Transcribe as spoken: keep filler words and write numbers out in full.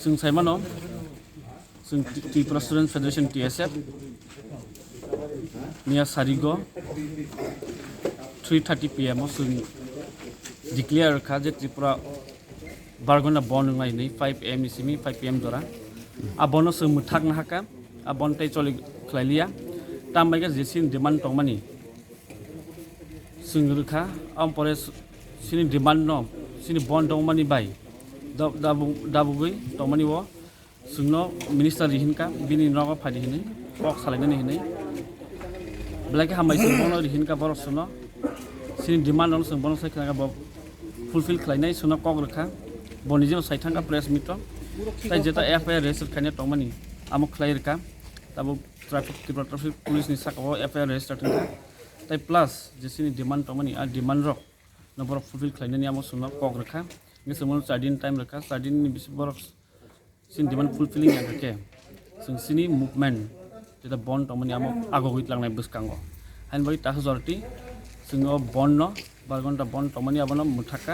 Chwng saimano, chwng Tri- Tripura Student Federation, T S F, miya sarigo three thirty P M o chwng declare kha je Tripura bargona bon wngnai hinwi, five A M ni simi five P M jora. A bono chwng mwthakna hakha, a bon tei choli khlai liya. Tambai khe je chini demand tongmani chwng rwkha, aboni pore s- chini demand no, chini bon tongmani bai dab- dabu- dabugwi tongmani o chwngno minister rihinkha, bini nogo phai hinwi, kok salainani hinwi. Belai khe hambai chwng bono rihinkha, borok chwngno chini demand rokno chwng bono sai khna bo fulfill khlainai chwngno kok rwkha. Bo nijino sai thangkha press meet o. Tai jeta F I R register khaina tongmani amo khlai rwkha. Tabuk traffic, Tripura traffic police ni saka o F I R register thangkha. Tai plus je chini demand tongmani, a demand rok no borok fulfill khlainani amo chwngno kok rwkha. Nge chwngno char din time rwkha, char din ni bisi borok chini demand fulfilling ya khe chwng chini movement jeta bon tongmani amo agogwi tlangnai bwskango. Hain bai ta hajorti chwng o bon no bar gonta bon tongmani abono mwthakha.